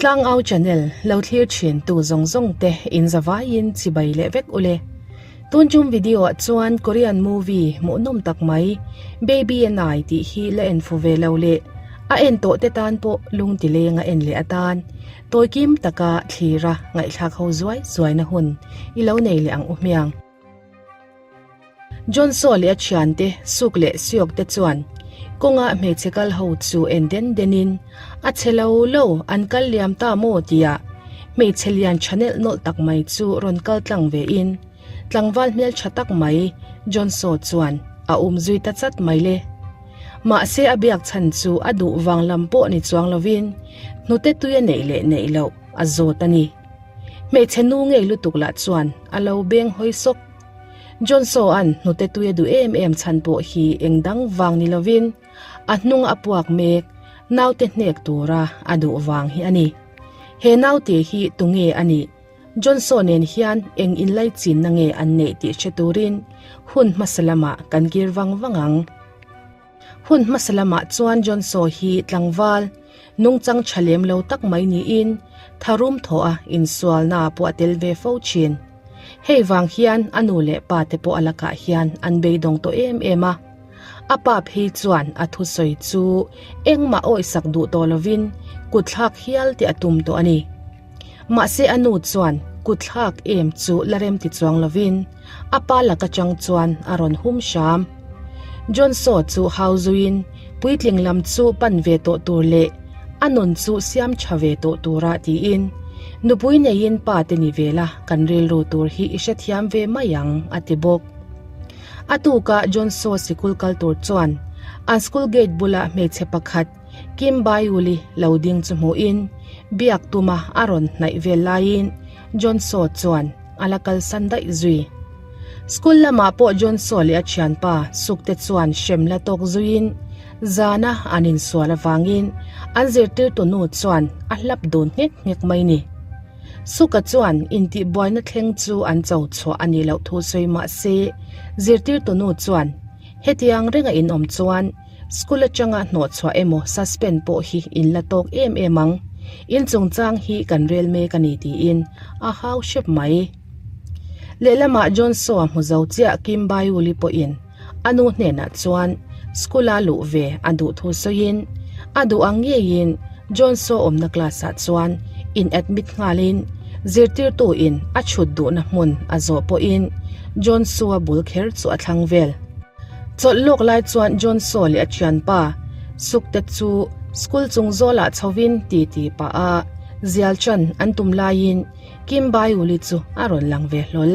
Tlangau channel lo thlir thin tu zawng zawng te in zavaiin chibai leh vek ule. Tun tum video ah chuan Korean movie hmuhnawm tak mai Baby and I tih hi la en fu ve lo leh a en tawh te tan pawh lung ti leng a en leh atan tawi kim taka thlira ngaihthlak ho zuai zuaina hun i lo nei leh ang u hmiang. John Saw leh a thiante Suk leh Seok te chuan kawnga hmeichhe kal ho chu en den denin a che lo lo an kal liam ta maw tia hmeichhe lian tha nelh nawlh tak mai chu rawn kal tlang ve in tlangval hmel tha tak mai John Saw chuan a um zui ta chat mai le. Mahse a biak chhan chu a duh vang lam pawh ni chuang lovin hnute tui a neih leh neih loh a zawt a ni. Hmeichhe nu ngei lutuk lah chuan a lo beng hawi sawk. John Saw-a'n hnute tui a duh em em chhan pawh hi eng dang vang ni lovin a hnung a puak mek naute hnek tura a duh vang hi a ni. He naute hi tunge a nih? John Saw nen hian eng inlaichinna nge an neih tih hre turin hun hmasa lamah kan kir vang vang ang. Hun hmasa lamah chuan John Saw hi tlangval nungchang tha lem lo tak mai niin tharum thawh a insualna pawh a tel ve fo thin. Hei vang hian a nu leh pa te pawh a lakah hian an beidawng tawh em em a. A pa phei chuan a thusawi chu engmah awisak duh tawh lovin kutthlak hial te a tum tawh a ni. Mahse a nu chuan kutthlak em chu la rem ti chuang lovin a pa lak atang chuan a rawn hum hram. John Saw chu hau zuiin puitling lam chu pan ve tawh tur leh a nun chu siam tha ve tawh tura tiin nupui neiin pa te ni ve la kan rilru tur hi i hrethiam ve mai ang a ti bawk. A tukah John Saw sikul kal tur chuan an school gate bula hmeichhe pakhat Kim Baiuli lo ding chu hmuhin biak tuma a rawn hnaih vel laiin John Saw chuan a la kalsan daih zui. School lamah pawh John Saw leh a thianpa Sukte chuan hrem la tawk zuiin zana an insual avangin an zirtirtu nu chuan a hlap dun nghek nghek mai ni. Suka chuan intihbuaina thleng chu an cho chhuah a nih loh thu sawi mah se zirtirtu nu chuan hetiang renga inawm chuan School atanga hnawhchhuah emaw suspend pawh hi in la tawk em em ang, in chungchang hi kan rel mek a ni tiin a hau hrep mai. Lehlamah John Saw-a hmu zo chiah Kim Baiuli pawhin a nu hnenah chuan school-a luh ve a duh thu sawiin a duh ang ngeiin John Saw awmna class-ah chuan in admit nghalin zirtirtu in a chhut duhna hmun a zawh pawhin John Saw-a bul kher chu a thlang vel. Chawlh lawk lai chuan John Saw leh a thianpa Sukte chu school chung zawlah chhovin titi pah a zial chan an tum laiin Kim Baiuli chu a rawn lang ve hlawl.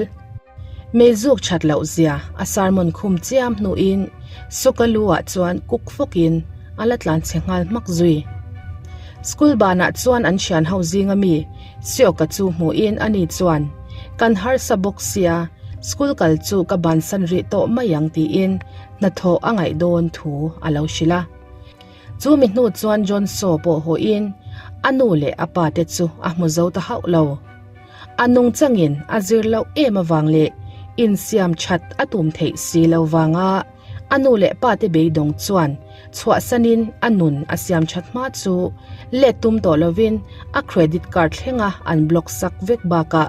Meizuk that loh zia a sermon khum chiam hnuin Suka lu ah chuan kuk fawkin a la tlan chhe nghal hmak zui. School banah chuan an thian ho zinga mi Sioka chu hmuhin ani chuan kan harsa bawk sia School kal chu ka bansan rih tawh mai ang tiin hnathawh a ngaih dawn thu a lo hrilh a. Chu mi hnu chuan John Saw pawh hawiin a nu leh a pa te chu a hmu zo ta hauh lo. A nungchangin a zir loh em avang leh insiam that a tum theih si lo vanga A nu leh pa te beidawng chuan chhuahsanin a nun a siam that hma chu let tum tawh lovin a credit card thlenga an block sak vek bakah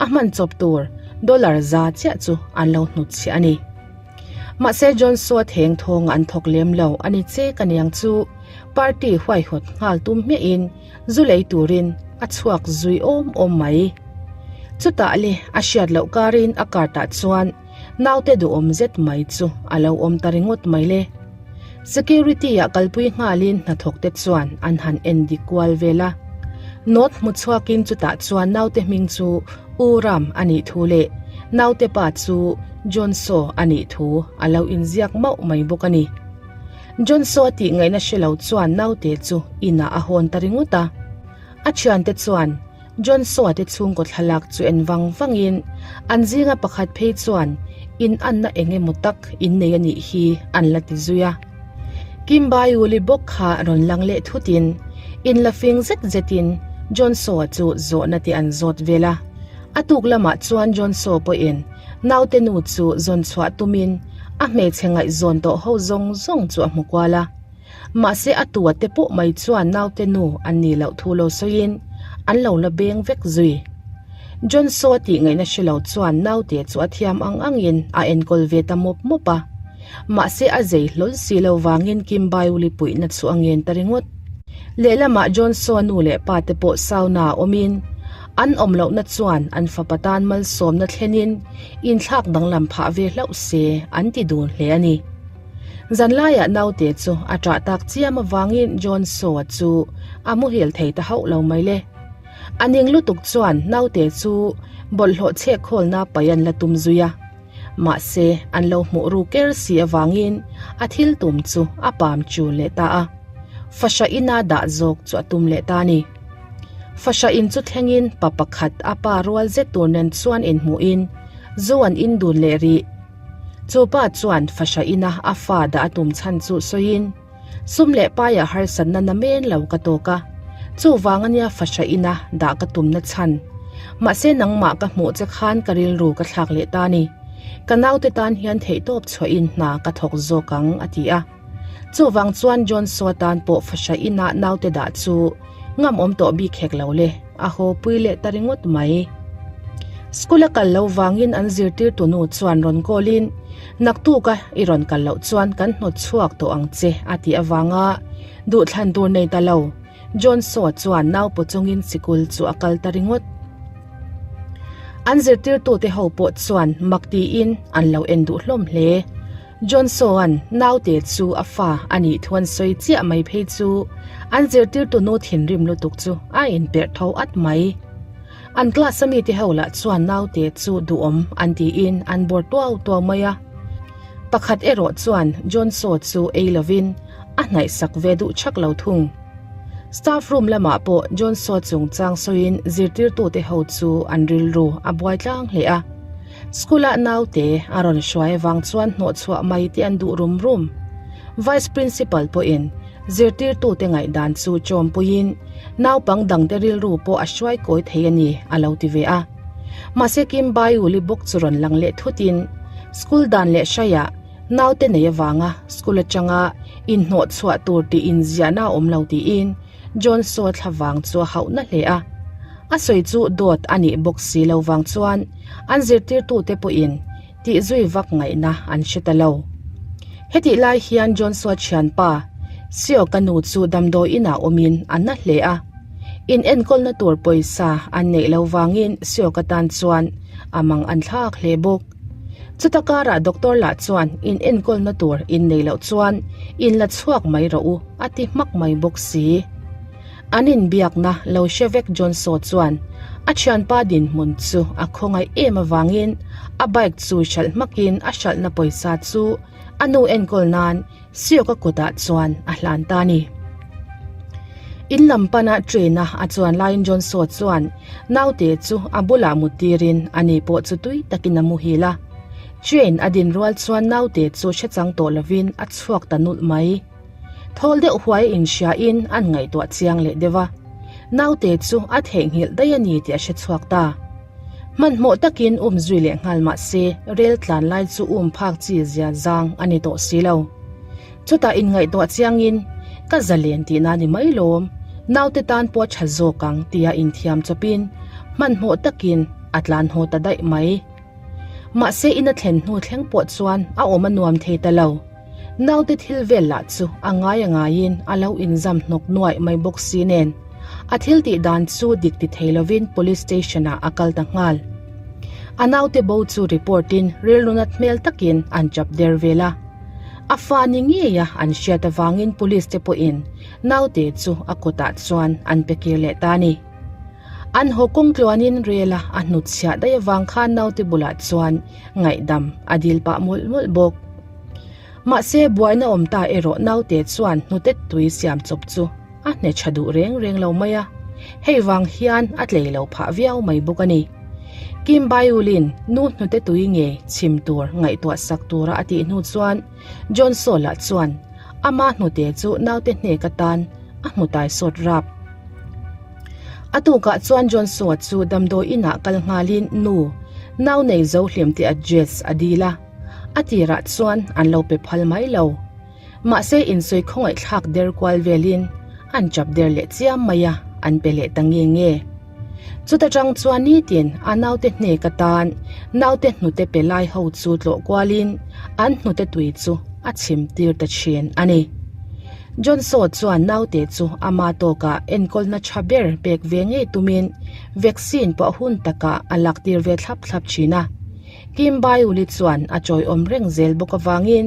a hman chawp tur dollar za chiah chu an lo hnutchhiah a ni. Mahse John Saw theng thawngah an thawk lem lo a ni che ka niang chu party huaihawt nghal tum hmiahin zu lei turin a chhuak zui awm awm mai. Chutah le a hriat loh karin a card ah chuan Naute duhawm zet mai chu a lo awm ta ringawt mai le. Security ah kalpui nghalin hnathawk te chuan an han en dik kual vel a. Note hmu chhuakin chutah chuan naute hming chu U Ram a nih thu leh naute pa chu John Saw a nih thu a lo inziak mauh mai bawk a ni. John Saw tih ngaihna hre lo chuan naute chu inah a hawn ta ringawt a. A thiante chuan John Saw te chhungkaw thlalak chu en vang vangin an zinga pakhat phei chuan in anna eng emaw tak in nei a nih hi an la ti zui a. Kim Baiuli bawk kha rawn lang leh thutin in la fing zet zetin John Saw chu zawhna te an zawt vel a. A tuk lamah chuan John Saw pawhin naute nu chu zawn chhuah tumin a hmeichhe ngaihzawn tawh ho zawng zawng chu a hmu kual a. Mahse a tua te pawh mai chuan naute nu an nih loh thu lo sawiin an lo la beng vek zui. John Saw tih ngaihna hre lo chuan naute chu a thiam ang angin a enkawl ve ta mawp mawp a. Mahse a zei hlawl si lo vangin Kim Baiuli puihna chu a ngen ta ringawt. Lehlamah John Saw nu leh pa te pawh sauna a awmin an awm lohna chuan an fapa tan malsawmna thlenin inthlak danglam phah ve hlauh se an ti dun hle a ni. Zanlaiah naute chu a ṭah tak chiam avangin John Saw-a chu a muhil thei ta hauh lo mai le. A ning lutuk chuan naute chu bawlhhlawh chhek khawlna pai an la tum zui a. Mahse, an lo hmuh ru ker si avangin a thil tum chu a pam chul leh ta a. Fahra ina dah zawk chu a tum leh ta a ni. Fahra in chu thlengin pa pakhat a pa rual zet tur nen chuan inhmuhin zu an in dun leh rih. Chu pa chuan fahra ina a fa dah a tum chhan chu sawiin, Sum leh paiah harsatna na men lo ka tawk a, chuvang ania fahra ina dah ka tumna chhan. Mahse nangmah ka hmuh che khan ka rilru ka thlak leh ta ni. Ka naute tan hian theihtawp chhuahin hna ka thawk zawk ang, a ti a. Chuvang chuan John Saw tan pawh fahra ina naute dah chu ngam awm tawh bik hek lo le, a haw pui leh ta ringawt mai. School a kal lo vangin an zirtirtu nu chuan rawn call in, Naktuk a i rawn kal loh chuan kan hnawt chhuak tawh ang che a tih avanga duhthlan tur nei ta lo. John Saw chuan naupaw chungin sikul chu a kal ta ringawt. An zirtirtute ho pawh chuan mak tiin an lo en duh hlawm hle. John Saw-a'n naute chu a fa a nih thu an sawi chiah mai phei chu an zirtirtu nu thinrim lutuk chu a inperh tho at mai. An class a mite ho lah chuan naute chu duhawm an tiin an bawr tuau tuau mai a. Pakhat erawh chuan John Saw chu ei lovin a hnaihsak ve duh chak lo thung. Staff room lamah pawh John Saw chungchang sawiin zirtirtute ho chu an rilru a buai tlang hle a. School-ah naute a rawn hruai avang chuan hnawhchhuah mai te an duh rum rum. Vice Principal pawhin zirtirtute ngaihdan chu chawmpuiin naupang dangte rilru pawh a hruai kawi thei a ni a lo ti ve a. Mahse Kim Baiuli bawk chu rawn lang leh thutin school dan leh hraiah naute nei avanga school atanga inhnawhchhuah tur tih inziahna a awm lo tiin John Saw thlavang chu a hauh na hle a. A sawi chu dawt a nih bawk si lo vang chuan an zirtirtute pawhin tih zui vak ngaihna an hre ta lo. Hetih lai hian John Saw thianpa Seoka nu chu damdawi inah awmin a na hle a. In enkawlna tur pawisa an neih lo vangin Seoka tan chuan a mang an thlak hle bawk. Chuta karah doctor lah chuan in enkawlna tur in nei loh chuan in la chhuak mai rawh u a ti hmak mai bawk si. An inbiakna lo hre vek Johnsaw chuan a thianpa dinhmun chu a khawngaih em avangin a bike chu hralh hmakin a hralhna pawisa chu a nu enkawl nan Siawka kutah chuan a hlan ta a ni. In lam pana train-a a chuan laiin Johnsaw chuan naute chu a bulah mut tirin ani pawh chu tui takin a muhil a. Train a din rual chuan naute chu hre chang tawh lovin a chhuak ta nulh mai. Thawl deuh huai a inhriain an ngaihtuah chiang leh deuh a. Naute chu a theihnghilh daih a ni tih a hre chhuak ta. Hmanhmawh takin um zui leh nghal mah se rel tlan lai chu um phak chi zia zang a ni tawh si lo. Chutah inngaihtuah chiangin, Ka zalen tihna ni mai lawm, naute tan pawh a tha zawk ang tia inthiam chawpin hmanhmawh takin a tlan haw ta daih mai. Mahse ina thlen hnu thleng pawh chuan a awm a nuam thei ta lo. Naute thil vel lah chu a ngai a ngaiin a lo inzam hnawk nuaih mai bawk si nen, a thil tih dan chu dik ti thei lovin Police Station ah a kal ta nghal. A naute bo chu report in rilru nat hmel takin an chap der vel a. A fa ni ngei a an hriat avangin Police te pawhin naute chu a kutah chuan an pe kir leh ta a ni. An haw kawng tluanin rel a a hnutchhiah daih avang khan naute bulah chuan ngaihdam a dil pah mawlh mawlh bawk. Mahse buaina awm ta erawh naute chuan hnutet tui siam chawp chu a hne tha duh reng reng lo mai a, hei vang hian a tlei lo phah viau mai bawk a ni. Kim Baiulin nu hnute tui nge chhim tur ngaihtuah sak tura a tih hnu chuan John Saul-a chuan ama hnute chu naute hnek atan a hmu tai sawt rap. A tukah chuan John Saw chu damdawi inah kal nghalin nu nau nei zo hlim tih address a dil a, a tirah chuan an lo pe phal mai lo. Mahse insawi khawngaih thlak der kual velin an chap der leh chiam mai a, an pe leh ta nge nge. Chuta tang chuan nitin a naute hnek atan naute hnute pe lai ho chu tlawh kualin an hnute tui chu a chhim tir ta thin a ni. Johnsaw chuan naute chu ama tawkah enkawlna tha ber pek ve ngei tumin vaccine pawh hun takah a lak tir ve thlap thlap thin a. Kim Baiuli chuan a chawiawm reng zel bawk avangin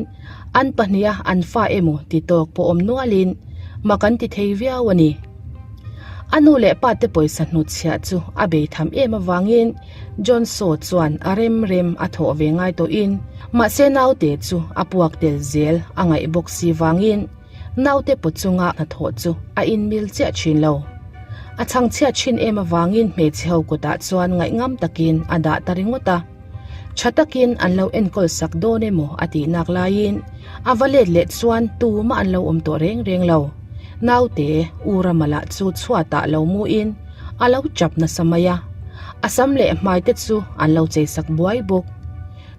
an pahniha an fa emaw ti tawk pawh awm nualin mak an ti thei viau a ni. A nu leh pa te pawisa hnutchhiah chu a bei tham em avangin John Saw chuan a rem rem a thawh ve ngai tawhin mahse naute chu a puak tel zel a ngaih bawk si vangin naute paw chunga hnathawh chu a inmil chiah thin lo. A chhangchhiat thin em avangin hmeichhe ho kutah chuan ngaihngam takin a dah ta ringawt a. Tha takin an lo enkawl sak dawn emaw a tih nak laiin a va let leh chuan tumah an lo awm tawh reng reng lo. Naute U Rama lah chu chhuatah lo muin a lo chap nasa mai a, a sam leh hmai te chu an lo chei sak buai bawk.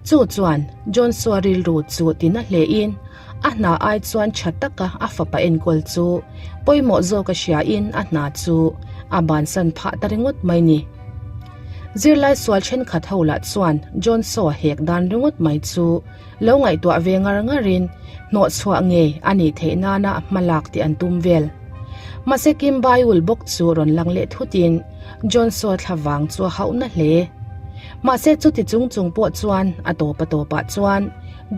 Chu chuan Johnsoa rilru chu tina hlein a hna ai chuan tha taka a fapa enkawl chu pawimawh zawk a hriain a hna chu a bansan phah ta ringawt mai ni. Zirlai sual thenkhat ho lah chuan John Saw hek dan ringawt mai chu lo ngaihtuah ve ngar ngarin hnawhchhuah ngei a nih theih nana hma lak tih an tum vel. Mahse Kim Baiul bawk chu rawn lang leh thutin John Saw thlavang chu a hauh na hle. Mahse chuti chung chung pawh chuan a tawp a tawpah chuan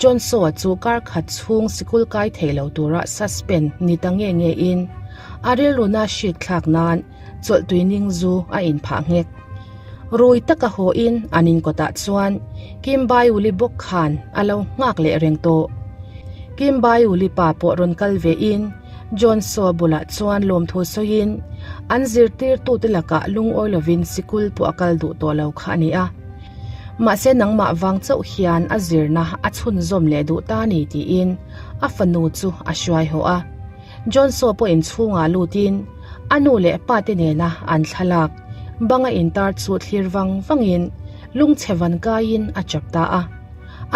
John Saw chu kar khat chhung sikul kai thei lo tura suspend ni ta nge nge in a rilruna hrik thlak nan chawlh tui ning zu a inphah nghek. Rui taka haw in an inkawtah chuan Kim Baiuli bawk khan a lo nghak leh reng tawh. Kim Baiuli pa pawh rawn kal ve in John Saw bulah chuan lawmthu sawiin an zirtirtute lakah lungawi lovin sikul pawh a kal duh tawh lo kha a ni a. Mahse nangmah vang chauh hian a zirna a chhunzawm leh duh ta ni tiin a fanu chu a hruai haw a. John Saw pawh inchhungah lutin a nu leh pa te nena an thlalak banga intar chu thlir vang vangin lungchhe van kaiin a chap ta a.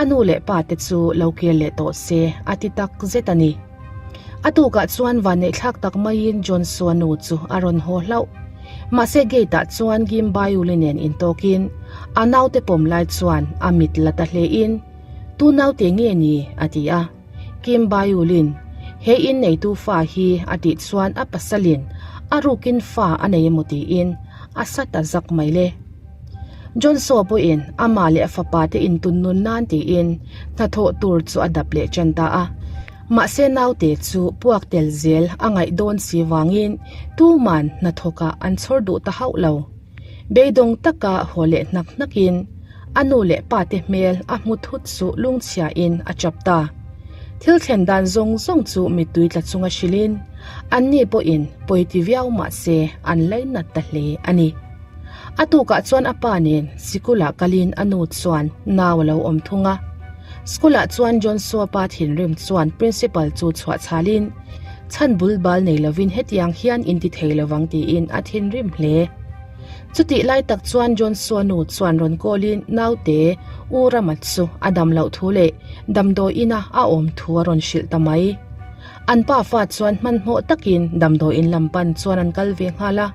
A nu leh pa te chu lo kir leh tawh se a ti tak zet a ni. A tukah chuan vanneihthlak tak maiin John Saw nu chu a rawn haw hlauh. Mahse gate ah chuan Gim Baiuli nen intawkin a naute pawm lai chuan a mit la ta hlein, Tu naute nge ni? a ti a. Kim Baiulin, He in neitu fa hi a tih chuan a pasalin a rukin fa a nei emaw tiin a sa ta zak mai le. John Saw pawhin amah leh a fapa te intun nun nan tiin hnathawh tur chu a dap leh tan ta a. Mahse naute chu puak tel zel a ngaih dawn si vangin tuman hnathawkah an chhawr duh ta hauh lo. Beidawng taka haw leh hnak hnakin A nu leh pa te hmel a hmu thut chu lungchhiain a chap ta. Thil thlen dan zawng zawng chu mittui tla chunga hrilhin anni pawhin pawi ti viau mah se an lainat ta hle a ni. A tukah chuan a pa nen sikulah kalin a nu chuan nau a lo awm thung a. School-ah chuan John Saw-pa thinrim chuan principal chu chhuah chhalin chhan bul bal nei lovin hetiang hian inti thei lovang tiin a thinrim hle. Chutih lai tak chuan John Suanu chuan rawn call in naute U Rama chu a dam loh thu leh damdawi ina a awm thu a rawn hrilh ta mai. An pa fa chuan hmanhmawh takin damdawi in lam pan chuan an kal ve nghal a.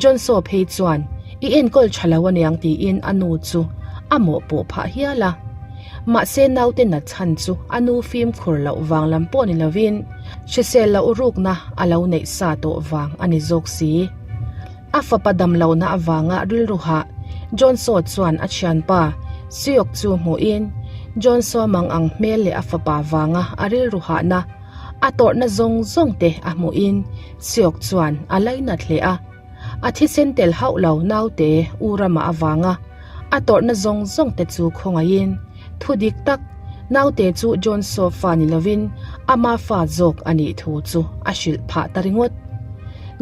John Saw phei chuan i enkawl tha lo aniang tiin a nu chu a mawhpawh phah hial a. Mahse naute nat chhan chu a nu fimkhur loh vang lam pawh ni lovin hrisel loh rukna a lo neih sa tawh vang a ni zawk si. A fapa damlohna avanga rilru hah John Saw chuan a thianpa Seok chu hmuhin John Saw mang ang hmel leh a fapa vanga a rilru hahna a tawrhna zawng zawng te a hmuhin Seok chuan a lainat hle a. A thisen tel hauh lo naute U Rama avanga a tawrhna zawng zawng te chu khawngaihin thu dik tak naute chu John Saw fa ni lovin ama fa zawk a nih thu chu a hrilh phah ta ringawt.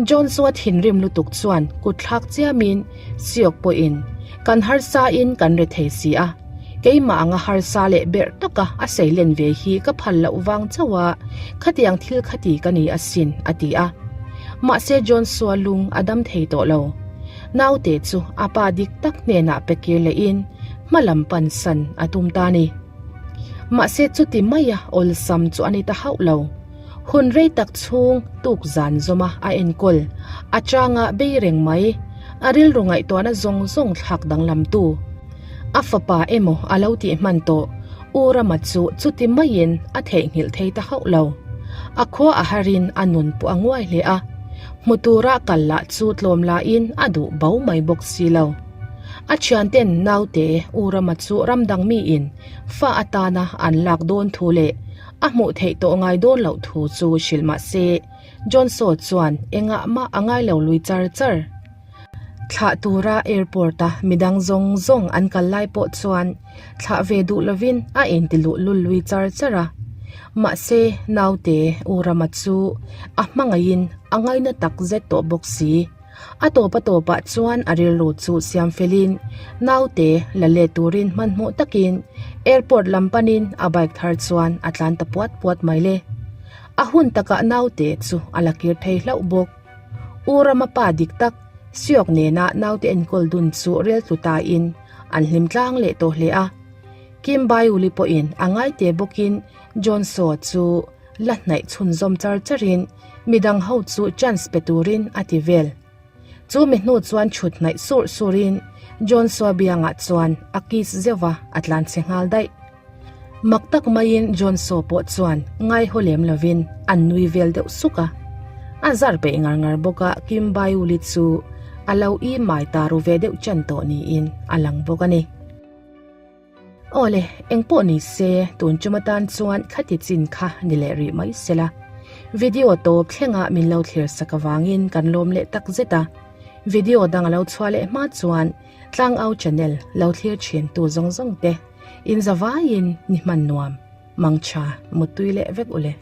John Saw thinrim lutuk chuan kut thlak chiamin Seok pawhin kan harsa in kan re thei si a, keimah anga harsa leh berh taka a seilen ve hi ka phal loh vang chauh a, khatiang thil khati ka ni asin a ti a. Mahse John Saw lung a dam thei tawh lo. Naute chu a pa dik tak hnenah pe kir lehin hma lam pan san a tum ta ni. Mahse chuti maia awlsam chu a ni ta hauh lo. Hun rei tak chhung tuk zan zawma a enkawl a changa bei reng mai. A rilru ngaihtuahna zawng zawng thlak danglamtu a fapa emaw a lo tih hman tawh U Rama chu chuti maiin a theihnghilh thei ta hauh lo. A khua a harin a nun pawh a nguai hle a, hmu tura kal lah chu tlawm lahin a duh bo mai bawk si lo. A thianten naute U Rama chu ram dang miin fa atana an lak dawn thu leh a hmuh theih tawh ngai dawn loh thu chu hrilh mah se, Johnsaw chuan engah mah a ngai lo lui char char. Thlah tura airport a midang zawng zawng an kal lai pawh chuan thlah ve duh lovin a inti luh lul lui char char a. Mahse, naute U Rama chu a hmangaihin a ngaina tak zet tawh bawk si. A tawp a tawpah chuan a rilru chu siam felin naute la let turin hmanhmawh takin airport lam panin a bike thar chuan a tlan ta puat puat mai le. A hun takah naute chu a la kir thei hlauh bawk. U Rama pa dik tak Siok nena naute enkawl dun chu rel tlu tain an hlim tlang leh tawh hle a. Kim Baiuli pawhin a ngaite bawkin John Saw chu la hnaih chhunzawm char charin midang ho chu chance pe turin a ti vel. Chu mi hnu chuan chhut hnaih surh surhin John Saw biangah chuan a kiss zeuh va, a tlan chhe nghal daih. Mak tak maiin John Saw pawh chuan ngaihaw lem lovin an nui vel deuh suk a. A zar peih ngar ngar bawk a Kim Baiuli chu a lo i mai ta ru ve deuh chan tawh niin a lang bawk a ni. Awle, engpawh ni se tun chum atan chuan khati chin kha ni leh rih mai sela. Video tawp thlenga min lo thlir sak avangin kan lawm leh tak zet a. Video dang a lo chhuah leh hma chuan Tlangau channel lo thlir thin tu zawng zawng te in zavaiin ni hman nuam, mangtha, muttui leh vek ule.